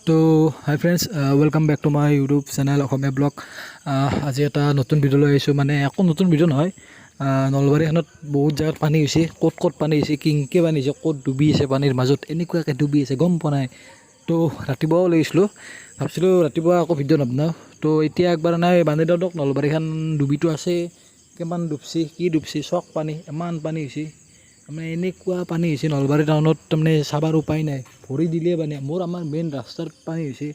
তো hi friends, welcome back to my YouTube channel Asomiya blog. আজি এটা নতুন ভিডিঅ' লৈ আহিছোঁ, মানে একো নতুন ভিডিঅ' নহয়। নলবাৰীখনত বহুত জেগাত পানী হৈছে, ক'ত ক'ত পানী হৈছে, কিংকে পানী হৈছে, ক'ত ডুবি আছে পানীৰ মাজত, এনেকুৱাকৈ ডুবি আছে গম পোৱা নাই। তো ৰাতিপুৱাও লাগিছিলোঁ, ভাবছিলোঁ ৰাতিপুৱা আকৌ ভিডিঅ' নবনাওঁ। তো এতিয়া একবাৰ নাই বান্ধি দিয়ক, নলবাৰীখন ডুবিটো আছে, কিমান ডুবছি কি ডুবছি, চক পানী, ইমান পানী হৈছে, তাৰমানে এনেকুৱা পানী হৈছে নলবাৰী টাউনত, তাৰমানে চাবাৰ উপায় নাই, ভৰি দিলেই পানী। মোৰ আমাৰ মেইন ৰাস্তাত পানী হৈছে,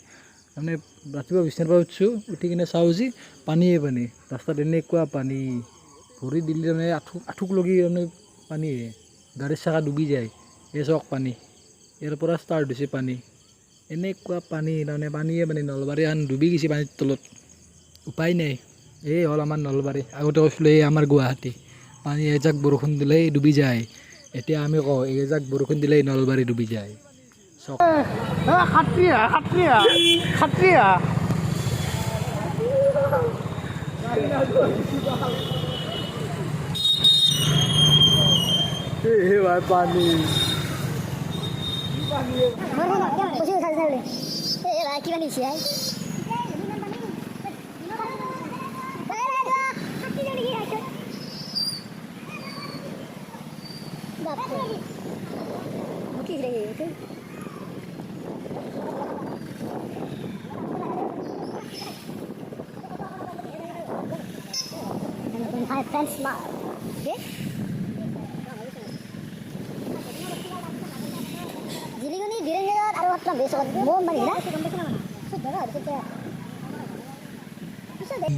তাৰমানে ৰাতিপুৱা বিচনাৰ পৰা উঠিছোঁ, উঠি কিনে চাওঁ যি পানীয়ে পানী, ৰাস্তাত এনেকুৱা পানী, ভৰি দিলে তাৰমানে আঁঠুক লগি তাৰমানে পানীয়ে, গাড়ীৰ চকা ডুবি যায়। এই চাওক পানী, ইয়াৰ পৰা ষ্টাৰ্ট হৈছে পানী, এনেকুৱা পানী, তাৰমানে পানীয়ে পানী, নলবাৰী এখন ডুবি গৈছে পানীৰ তলত, উপায় নাই। এই হ'ল আমাৰ নলবাৰী, আগতে কৈছিলোঁ এই আমাৰ গুৱাহাটী, পানী এজাক বৰষুণ দিলেই ডুবি যায়, এতিয়া আমি কওঁ এজাক বৰষুণ দিলেই নলবাৰী ডুবি যায়। চাওক খাত্ৰীয়া খাত্ৰীয়া পানী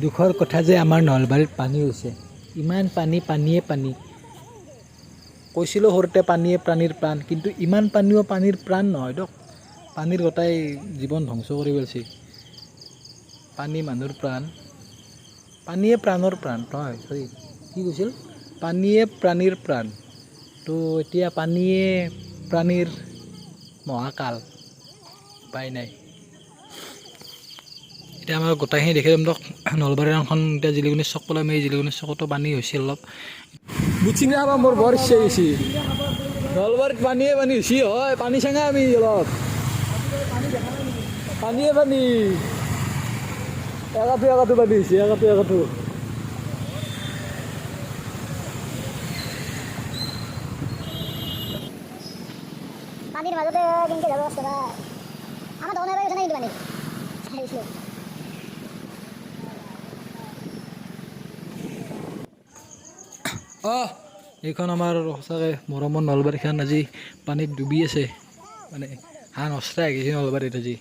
দুখৰ কথা যে আমাৰ নলবাৰীত পানী হৈছে, ইমান পানী, পানীয়ে পানী। কৈছিলোঁ সৰুতে পানীয়ে প্ৰাণীৰ প্ৰাণ, কিন্তু ইমান পানীও পানীৰ প্ৰাণ নহয় দিয়ক। পানীৰ গোটাই জীৱন ধ্বংস কৰি পেলাইছে। পানী মানুহৰ প্ৰাণ, পানীয়ে প্ৰাণৰ প্ৰাণ নহয়, চৰি কি কৈছিল, পানীয়ে প্ৰাণীৰ প্ৰাণ। তো এতিয়া পানীয়ে প্ৰাণীৰ মহাকাল, উপায় নাই। এতিয়া আমাৰ গোটেইখিনি দেখি দিম দিয়ক। নলবাৰী টাউনখন এতিয়া জিলিকনি চক পালে, আমি এই জিলিকনি চকতো পানী হৈছে অলপ। বুটচিংৰা খাব মোৰ বৰ ইচ্ছা গৈছে, নলবাৰীত পানীয়ে পানী হৈছে, হয় পানী চাঙা আমি অলপ, পানীয়ে পানী, একাঠু একাঠু পানী হৈছে, একাঠু একাঠু। পানীৰ মাজতে কেনেকৈ যাব আছে বা আমাৰ দোকানৰ পৰা নাই কিন্তু পানী আহিছিলোঁ। অঁ, এইখন আমাৰ সঁচাকৈ মৰমৰ নলবাৰীখন আজি পানীত ডুবি আছে, মানে হাঁহ নষ্ট হৈ গৈছে নলবাৰীত আজি,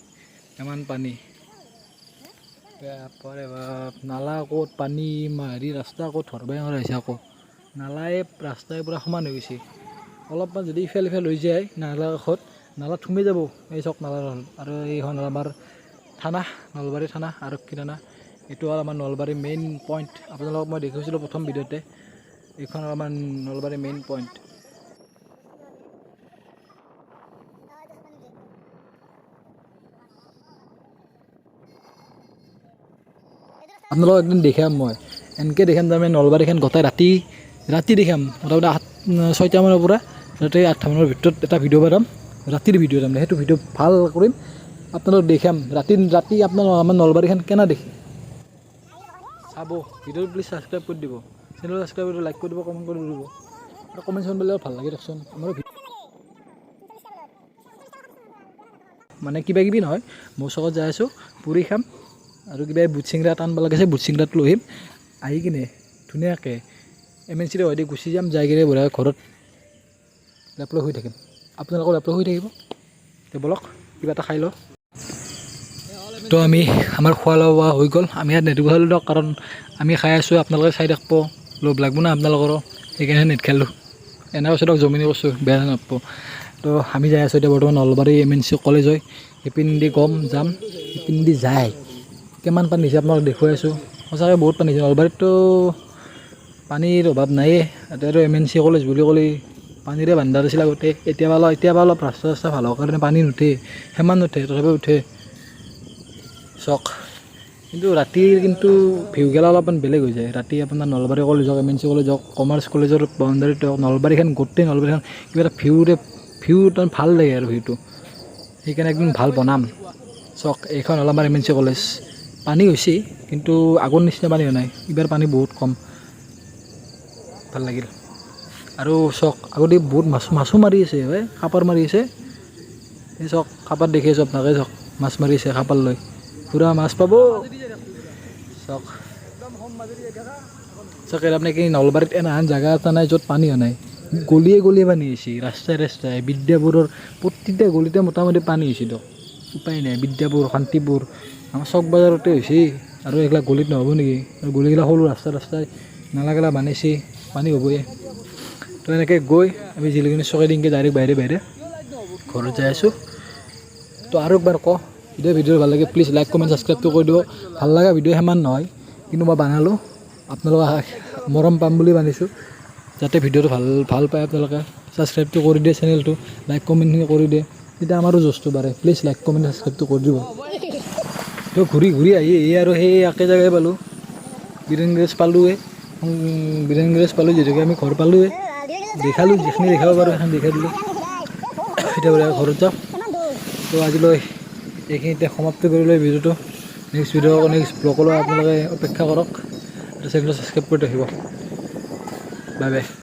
ইমান পানী। বাপৰে বাপ, নালা ক'ত পানী, হেৰি ৰাস্তা ক'ত ধৰবাই নোৱাৰা হৈছে, আকৌ নালাই ৰাস্তাই পূৰা সমান হৈ গৈছে। অলপমান যদি ইফাল ইফাল হৈ যায় নালাৰ কাষত, নালাত সোমাই যাব। এই চাওক নালাৰ আৰু এইখন হ'ল আমাৰ থানা, নলবাৰী থানা, আৰক্ষী থানা। এইটো হ'ল আমাৰ নলবাৰী মেইন পইণ্ট, আপোনালোকক মই দেখুৱাইছিলোঁ প্ৰথম ভিডিঅ'তে। এইখন হ'ল আমাৰ নলবাৰী মেইন পইণ্ট। আপোনালোকক একদিন দেখাম মই, এনেকৈ দেখাম তাৰমানে নলবাৰীখন গোটেই ৰাতি ৰাতি দেখাম, মোটামুটি 8 6টামানৰ পৰা ৰাতি 8টামানৰ ভিতৰত এটা ভিডিঅ' বনাম, ৰাতিৰ ভিডিঅ' তাৰমানে, সেইটো ভিডিঅ' ভাল কৰিম, আপোনালোক দেখাম ৰাতি ৰাতি আপোনালোক আমাৰ নলবাৰীখন কেনে দেখি চাব। ভিডিঅ'টো প্লিজ ছাবস্ক্ৰাইব কৰি দিব, চেনেল ছাবস্ক্ৰাইব কৰি লাইক কৰি দিব, কমেণ্ট কৰি দিব, আৰু কমেণ্ট চমেণ্ট দিলে ভাল লাগে দিয়কচোন। আমাৰো মানে কিবা কিবি নহয়, মোৰ চকত যাই আছোঁ, পুৰি খাম আৰু কিবা বুট চিংৰা এটা আনিব লাগিছে, বুট চিংৰাটো লৈ আহিম, আহি কিনে ধুনীয়াকৈ এম এন চিৰে হয় গুচি যাম, যাই কিনে বঢ়িয়া ঘৰত লেপলৈ শুই থাকিম, আপোনালোকৰ লেপলৈ শুই থাকিব। তো ব'লক কিবা এটা খাই লওঁ। তো আমি আমাৰ খোৱা লোৱা হৈ গ'ল, আমি ইয়াত নেট খেলোঁ দিয়ক, কাৰণ আমি খাই আছোঁ, আপোনালোকে চাই থাকিব, লোভ লাগব না আপোনালোকৰো, সেইকাৰণে নেট খেলোঁ। এনে কৈছোঁ দিয়ক, জমিনি কৈছোঁ, বেয়া নাপাব। তো আমি যাই আছোঁ এতিয়া বৰ্তমান Nalbari M N C college হয়, সেইপিনেদি গম যাম, সেইপিনেদি যায় কিমান পানী হৈছে আপোনালোক দেখুৱাই আছোঁ। সঁচাকৈ বহুত পানী হৈছে নলবাৰীততো, পানীৰ অভাৱ নায়েই, তাতে আৰু এম এন চি কলেজ বুলি ক'লে পানীৰে ভাণ্ডাৰ আছিল আগতে। এতিয়া বা অলপ ৰাস্তা চাস্তা ভাল হোৱাৰ কাৰণে পানী নুঠে, সিমান নুঠে, তথাপিও উঠে। চাওক কিন্তু ৰাতিৰ কিন্তু ভিউগেলা অলপমান বেলেগ হৈ যায়। ৰাতি আপোনাৰ নলবাৰী কলেজ হওক, এম এন চি কলেজ হওক, কমাৰ্চ কলেজৰ বাউণ্ডাৰীত হওক, নলবাৰীখন গোটেই নলবাৰীখন কিবা এটা ভিউৰে ভিউ ভাল লাগে আৰু ভিউটো, সেইকাৰণে একদম ভাল বনাম। চাওক, এইখন হ'ল আমাৰ এম এন চি কলেজ। পানী হৈছে, কিন্তু আগৰ নিচিনা পানী হোৱা নাই। এইবাৰ পানী বহুত কম, ভাল লাগিল। আৰু চাওক, আগতে বহুত মাছো মাৰি আছে, হয়, খাপাৰ মাৰি আছে। এই চাওক, খাপাৰ দেখি আছোঁ আপোনালোকে। চাওক, মাছ মাৰি আছে খাপাৰ লৈ, পূৰা মাছ পাব। চাওক, চাওক, আপুনি কি নলবাৰীত এনেহেন জেগা এটা নাই য'ত পানী হোৱা নাই। গলিয়ে গলিয়ে পানী হৈছে, ৰাস্তাই ৰাস্তাই, বিদ্যাপুৰৰ প্ৰতিটা গলিতে মোটামুটি পানী হৈছে দিয়ক। উপায় নাই। বিদ্যাপুৰ, শান্তিপুৰ, আমাৰ চক বজাৰতে হৈছে। আৰু এইগিলা গলিত নহ'ব নেকি? আৰু গলিগিলা সৰু, ৰাস্তা ৰাস্তাই নালাগিলা বানাইছে, পানী হ'বই। তো এনেকৈ গৈ আমি জিলিকনি চকেদি এনেকৈ ডাইৰেক্ট বাহিৰে বাহিৰে ঘৰত যাই আছোঁ। তো আৰু একবাৰ কওঁ, যদি ভিডিঅ' ভাল লাগে, প্লিজ লাইক, কমেণ্ট, ছাবস্ক্ৰাইবটো কৰি দিব। ভাল লগা ভিডিঅ' সিমান নহয়, কিন্তু মই বনালোঁ আপোনালোকৰ মৰম পাম বুলি বনাইছোঁ, যাতে ভিডিঅ'টো ভাল ভাল পায় আপোনালোকে ছাবস্ক্ৰাইবটো কৰি দিয়ে, চেনেলটো লাইক, কমেণ্টখিনি কৰি দিয়ে, তেতিয়া আমাৰো জোচটো বাঢ়ে। প্লিজ লাইক, কমেণ্ট, ছাবস্ক্ৰাইবটো কৰি দিব। তো ঘূৰি ঘূৰি আহি আহি আৰু সেই একে জেগাই পালোঁ, বীৰেন গেৰেজ পালোঁৱে। বীৰেন গেৰেজ পালোঁ যিহেতুকে আমি ঘৰ পালোঁৱে। দেখালোঁ যিখিনি দেখাব পাৰোঁ, সেইখিনি দেখাই দিলোঁ। এতিয়া বোলে ঘৰত যাওঁ। তো আজিলৈ এইখিনিতে সমাপ্ত কৰি লৈ ভিডিঅ'টো। নেক্সট ভিডিঅ', নেক্সট ব্লগলৈ আপোনালোকে অপেক্ষা কৰক আৰু চেনেলটো ছাবস্ক্ৰাইব কৰি ৰাখিব। Bye bye.